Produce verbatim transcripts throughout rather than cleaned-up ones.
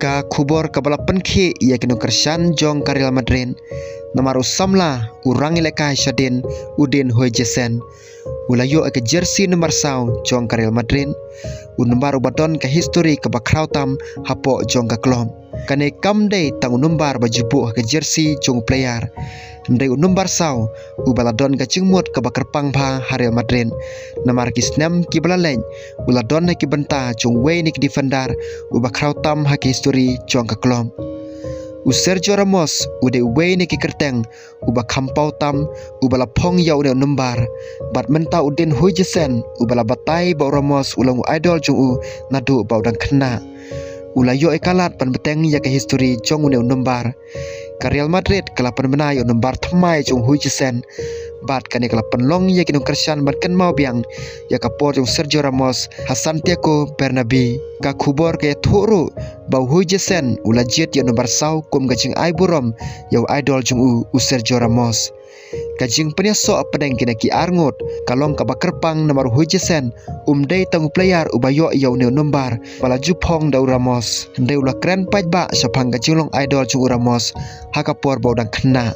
Ka khubor kaba la pynkhih ïa ki nongkyrshan jong ka Real Madrid. Namar u samla, u rangïalehkai shadien, u Dean Huijsen, u la ïoh ïa ka jersey number saw jong ka Real Madrid. U number uba don ka history kaba khraw tam hapoh jong ka club. Kane kam dei tang u number ba ju buh ha ka jersey jong u player. Hynrei u number saw, uba la don ka jingmut kaba kyrpang bha ha Real Madrid. Namar ki snem kiba la leit, u la don ha ki bynta jong uwei na ki defender uba khraw tam ha ki history jong ka club. U Sergio Ramos, u dei uwei na ki kyrteng uba kham paw tam, uba la phong ïa une u number. Bad mynta u Dean Huijsen, uba la batai ba u Ramos u long u idol jong u naduh ba u dang khynnah, u la ïoh ïa ka lad ban bteng ïa ka history jong une u number. Ka Real Madrid ka la pynbna ïa u number thymmai jong u Huijsen. Bad kane ka la pynlong ïa ki nongkyrshan ban kynmaw biang ïa ka por jong u Sergio Ramos ha Santiago Bernabeu. Ka khubor ka ïathuh ruh ba u Huijsen u la jied ïa u number saw kum ka jingai burom ïa u idol jong u, u Sergio Ramos. Ka jingpynïasoh hapdeng kine ki arngut ka long kaba kyrpang namar u Huijsen um dei tang u player uba ïoh ïa une u number ba la ju phong da u Ramos. Hynrei u la kren paidbah shaphang ka jinglong idol jong u Ramos ha ka por ba u dang khynnah.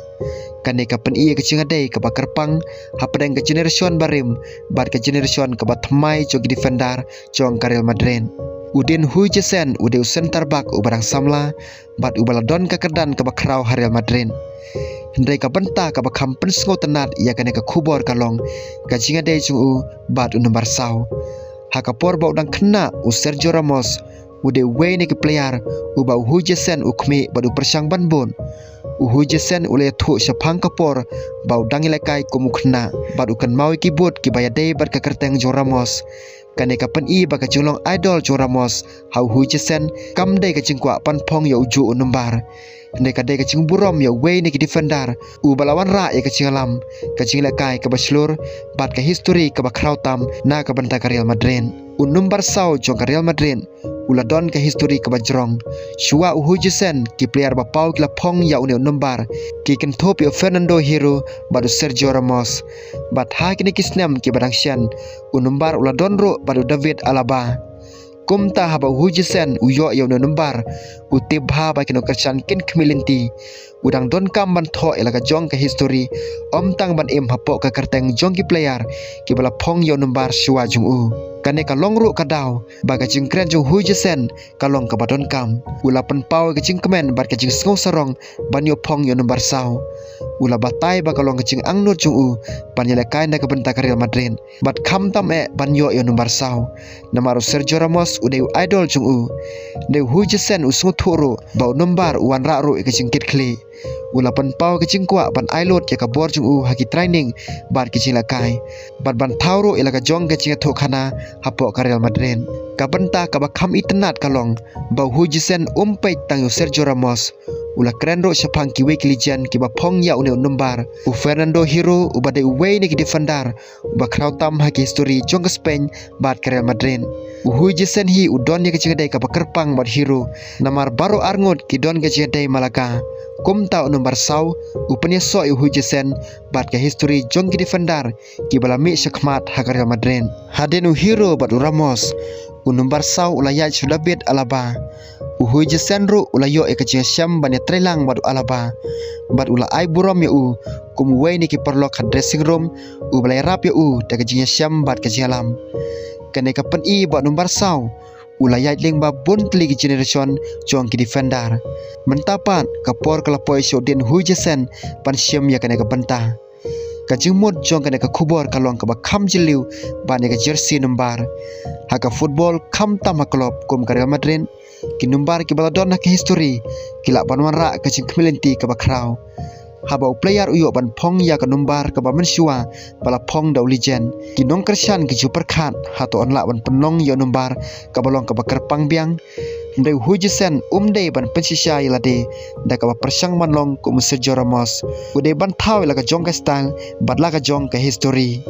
Kane ka pyni ïa ka jingïadei kaba kyrpang hapdeng ka generation barim bad ka generation kaba thymmai jong ki defender jong ka Real Madrid. U Dean Huijsen u dei u center back uba dang samla bad uba la don ka kyrdan kaba khraw ha Real Madrid. Hynrei ka bynta kaba kham pynsngewtynnat ïa kane ka khubor ka long ka jingïadei jong u bad u number saw. Ha ka por ba u dang khynnah, u Sergio Ramos u dei uwei na ki player uba u Huijsen u khmih bad u pyrshang ban bud. U Huijsen u la ïathuh shaphang ka por ba u dang ïalehkai kum u khynnah bad u kynmaw ïa ki bud kiba ïadei bad ka kyrteng jong u Ramos. Kane ka pyni ba ka jinglong idol jong u Ramos ha u Huijsen kam dei ka jingkwah ban phong ïa ujuh u number. Hynrei ka dei ka jingburom ïa uwei na ki defender uba la wanrah ïa ka jingïalam, ka jingïalehkai kaba shlur bad ka history kaba khraw tam na ka bynta ka Real Madrid. U number saw jong ka Real Madrid u la don ka history kaba jrong. Shuwa u Huijsen, ki player ba paw ki la phong ïa une u number, ki kynthup ïa u Fernando Hierro bad u Sergio Ramos. Bad ha kine ki snem kiba dang shen, u number u la don ruh bad u David Alaba. Kumta haba u Huijsen u ïoh ïa une u number, u tip bha ba ki nongkyrshan kin khmih lynti. U dang donkam ban thoh ïa la ka jong ka history, ym tang ban im hapoh ka kyrteng jong ki player kiba la phong ïa u number shuwa jong u. Kane ka long ruh ka daw ba ka jingkren jong u Huijsen ka long kaba donkam. U la pynpaw ïa ka jingkmen bad ka jingsngewsarong ban ïoh phong ïa u number saw. U la batai ba ka long ka jingangnud jong u ban ïalehkai na ka bynta ka Real Madrid bad khamtam eh ban ïoh ïa u number saw. Namar u Sergio Ramos u dei u idol jong u. Hynrei u Huijsen u sngewthuh ruh ba u number u wanrah ruh ïa ka jingkitkhlieh. U la pynpaw ïa ka jingkwah ban ai lut ïa ka bor jong u ha ki training bad ki jingïalehkai bad ban thaw ruh ïa la ka jong ka jingïathuhkhana hapoh ka Real Madrid. Ka bynta kaba kham itynnad ka long ba u Huijsen um peit tang ïa u Sergio Ramos. U la kren ruh shaphang kiwei ki legend kiba phong ïa une u number. U Fernando Hierro uba dei uwei na ki defender uba khraw tam ha ki history jong ka Spain bad ka Real Madrid. U Huijsen hi u don ïa ka jingïadei kaba kyrpang bad Hierro, namar baroh arngut ki don ka jingïadei Malaga. Kumta u number saw u pynïasoh ïa u Huijsen bad ka history jong ki defender kiba la mih shakhmat ha ka Real Madrid. Hadien u Hierro bad u Ramos, u number saw u la ïaid sha u David Alaba. U Huijsen ruh u la ïoh ïa ka jingïashem ban ïatreilang bad u Alaba bad u la ai burom ïa u kum uwei na ki paralok ha dressing room uba la ïarap ïa u da ka jingïashem bad ka jingïalam. Kane ka pyni ba u number saw u la ïaid lyngba bun tylli ki generation jong ki defender. Mynta pat ka por ka la poi sha u Dean Huijsen ban shim ïa kane ka bynta. Ka jingmut jong kane ka khubor ka long kaba kham jylliew ban ïa ka jersey number. Ha ka football khamtam ha club kum ka Real Madrid, ki number kiba la don ha ka history ki lah ban wanrah ka jingkhmih lynti kaba khraw. Haba u player u ïoh ban phong ïa ka number kaba mynshuwa ba la phong da u legend, ki nongkyrshan ki ju pyrkhat hato yn lah ban pynlong ïa u number kaba long kaba kyrpang biang. Hynrei u Huijsen um dei ban pynshisha ïa lade da kaba pyrshang ban long kum u Sergio Ramos. U dei ban thaw ïa la ka jong ka style bad la ka jong ka history.